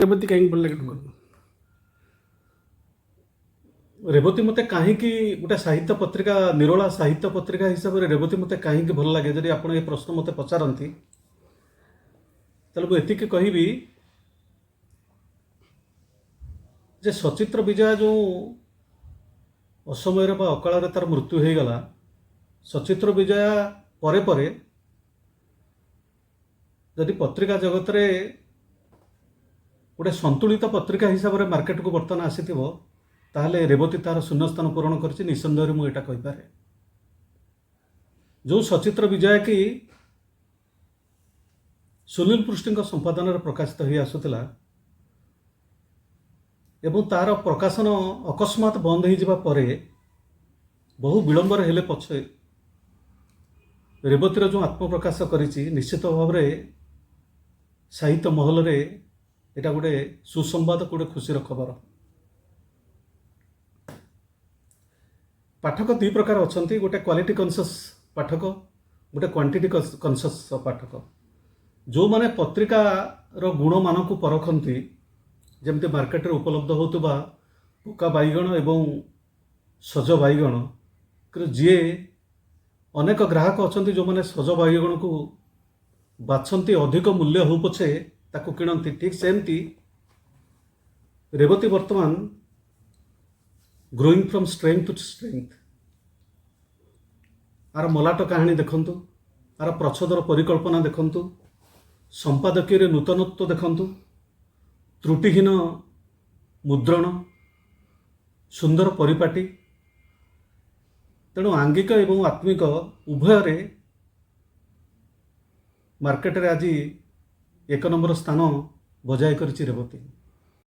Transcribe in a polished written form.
ରେବତୀ କାହିଁକି ଭଲ ଲାଗେ ଟୋକନ? ରେବତୀ ମୋତେ କାହିଁକି, ଗୋଟେ ସାହିତ୍ୟ ପତ୍ରିକା, ନିରୋଳା ସାହିତ୍ୟ ପତ୍ରିକା ହିସାବରେ ରେବତୀ ମୋତେ କାହିଁକି ଭଲ ଲାଗେ, ଯଦି ଆପଣ ଏ ପ୍ରଶ୍ନ ମୋତେ ପଚାରନ୍ତି, ତାହେଲେ ମୁଁ ଏତିକି କହିବି ଯେ ସଚିତ୍ର ବିଜୟା ଯେଉଁ ଅସମୟରେ ବା ଅକାଳରେ ତାର ମୃତ୍ୟୁ ହୋଇଗଲା, ସଚିତ୍ର ବିଜୟା ପରେ ପରେ ଯଦି ପତ୍ରିକା ଜଗତରେ ଗୋଟେ ସନ୍ତୁଳିତ ପତ୍ରିକା ହିସାବରେ ମାର୍କେଟକୁ ବର୍ତ୍ତମାନ ଆସିଥିବ, ତାହେଲେ ରେବତୀ ତାର ଶୂନ୍ୟସ୍ଥାନ ପୂରଣ କରିଛି। ନିଃସନ୍ଦେହରେ ମୁଁ ଏଇଟା କହିପାରେ। ଯେଉଁ ସଚିତ୍ର ବିଜୟ କି ସୁନୀଲ ପୃଷ୍ଟିଙ୍କ ସମ୍ପାଦନାରେ ପ୍ରକାଶିତ ହୋଇ ଆସୁଥିଲା ଏବଂ ତାର ପ୍ରକାଶନ ଅକସ୍ମାତ ବନ୍ଦ ହୋଇଯିବା ପରେ ବହୁ ବିଳମ୍ବରେ ହେଲେ ପଛେ ରେବତୀର ଯେଉଁ ଆତ୍ମପ୍ରକାଶ କରିଛି, ନିଶ୍ଚିତ ଭାବରେ ସାହିତ୍ୟ ମହଲରେ ଏଇଟା ଗୋଟେ ସୁସମ୍ବାଦ, ଗୋଟେ ଖୁସିର ଖବର। ପାଠକ ଦୁଇ ପ୍ରକାର ଅଛନ୍ତି, ଗୋଟେ କ୍ୱାଲିଟି କନସିୟସ୍ ପାଠକ, ଗୋଟେ କ୍ୱାଣ୍ଟିଟି କନସିୟସ୍ ପାଠକ। ଯେଉଁମାନେ ପତ୍ରିକାର ଗୁଣମାନଙ୍କୁ ପରଖନ୍ତି, ଯେମିତି ମାର୍କେଟରେ ଉପଲବ୍ଧ ହେଉଥିବା ପୋକା ବାଇଗଣ ଏବଂ ସଜ ବାଇଗଣ, କିନ୍ତୁ ଯିଏ ଅନେକ ଗ୍ରାହକ ଅଛନ୍ତି ଯେଉଁମାନେ ସଜ ବାଇଗଣକୁ ବାଛନ୍ତି, ଅଧିକ ମୂଲ୍ୟ ହେଉ ପଛେ ତାକୁ କିଣନ୍ତି, ଠିକ୍ ସେମିତି ରେବତୀ ବର୍ତ୍ତମାନ growing from strength to strength। ଆର ମଲାଟ କାହାଣୀ ଦେଖନ୍ତୁ, ଆର ପ୍ରଚ୍ଛଦର ପରିକଳ୍ପନା ଦେଖନ୍ତୁ, ସମ୍ପାଦକୀୟରେ ନୂତନତ୍ୱ ଦେଖନ୍ତୁ, ତ୍ରୁଟିହୀନ ମୁଦ୍ରଣ, ସୁନ୍ଦର ପରିପାଟୀ। ତେଣୁ ଆଙ୍ଗିକ ଏବଂ ଆତ୍ମିକ ଉଭୟରେ ମାର୍କେଟରେ ଆଜି ଏକ ନମ୍ବର ସ୍ଥାନ ବଜାୟ କରିଛି ରେବତୀ।